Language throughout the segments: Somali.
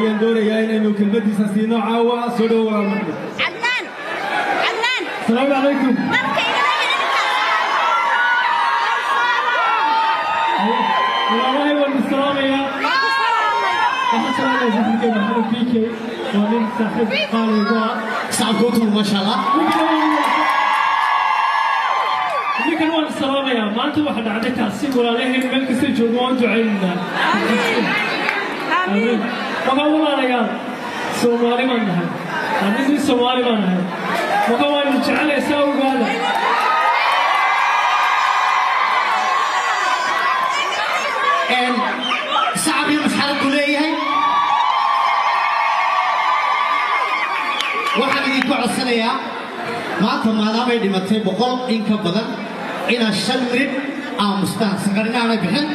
Ayaan doonayaa inaynu kelmadiisa siino caawa. Soo dhowo, walaal Maxmed. Cadnaan, Cadnaan. Asalaamu calaykum. Marka igala. Walaalahay, waan isalaamayaa. Waxaan salaamaya saaxiibkay Maxamed BK, waa nin saaxiib qaali igu ah. Sacabka u tuma, maasha Allah. Ninkan waan isalaamayaa. Maanta waxa dhacday taasi. Walaalaheen meel kasta joogo waan ducaynaynaa. Amiin. Markaa walaalayaal, Soomaali baan nahay, anigu Soomaali baan nahay, marka waan jecelay, saa ogaada. Sacab iyo masxarad buu leeyahay. Waxaan idinku codsanayaa maanta, maadaamay dhimatay 100 in ka badan, inaad 5 minid aamustaan, sanqarina aanay bixin,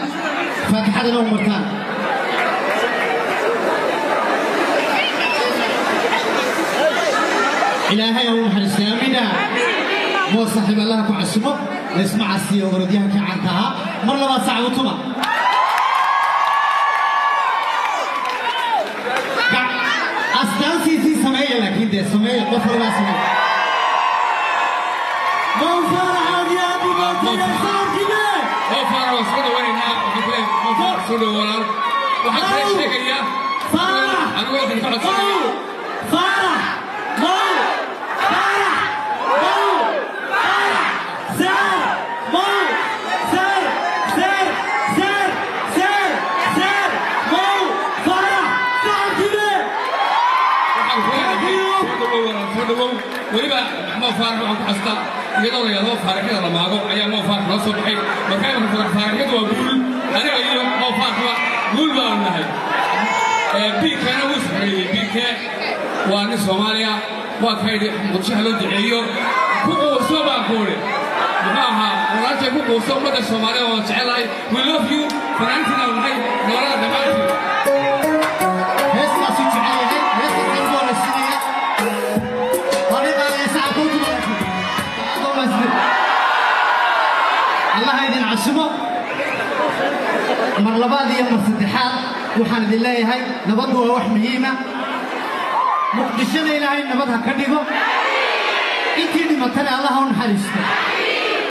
faatixadana u martaan. Ilaahay ha u naxariistay. Amiina. Moo saaxiib, Allaha ku casumo. Laysma casiyo. Orodyahankii caanka ahaa, mar labaad sacab u tuma. Astaantiisii sameeya, laakiin dee sameeya, qof walbaa sameeya. Mo Faarax aad iyo aad buu mahadsanyahay, sacabkiine. Mo Faarax waan soo dhawaynaynaa. Waxaan ku leeyahay, Mo Faarax, soo dhawo walaal. Waxaan kale sheegayaa Faarax. Anigu waxaan ka codsanaya. Faarax, Mo Faarax, Mo Faarax, Sir Mo, Sir, Sir, Sir, Sir, Sir Mo Faarax, sacabkiine. Waxaan ku leeyahay, soo dhawow walaal, soo dhawow. Weliba Mo Faarax waxaan ku xastaa iyadoo la yidhahdo faaraxyada la maago ayaa Mo Faarax noo soo baxay. Marka imika faaraxyadu waa guul. Aniga iyo Mo Faaraxba guul baanu nahay. BKna wuu isxoreeyey. BK waa nin Soomaaliya, waa kaydi Muqdisho loo duceeyo. Ku quuso baan ku idhi, muxuu ahaa walaashay, ku quuso. Ummadda Soomaaliya waan jecelahay. We love you. Fanaantiina nahay, noolada dhammaantiin. Heestaasuu jecel yahay, heestaasaan ku horaysinaya. Waa nin qaadaya, sacabka u tuma laakiin. Allaha idin casumo. Mar labaad iyo mar saddexaad waxaan idin leeyahay, nabaddu waa wax muhiima. Muqdishona Ilaahay nabad ha ka dhigo. Intii dhimatana Allah ha u naxariisto.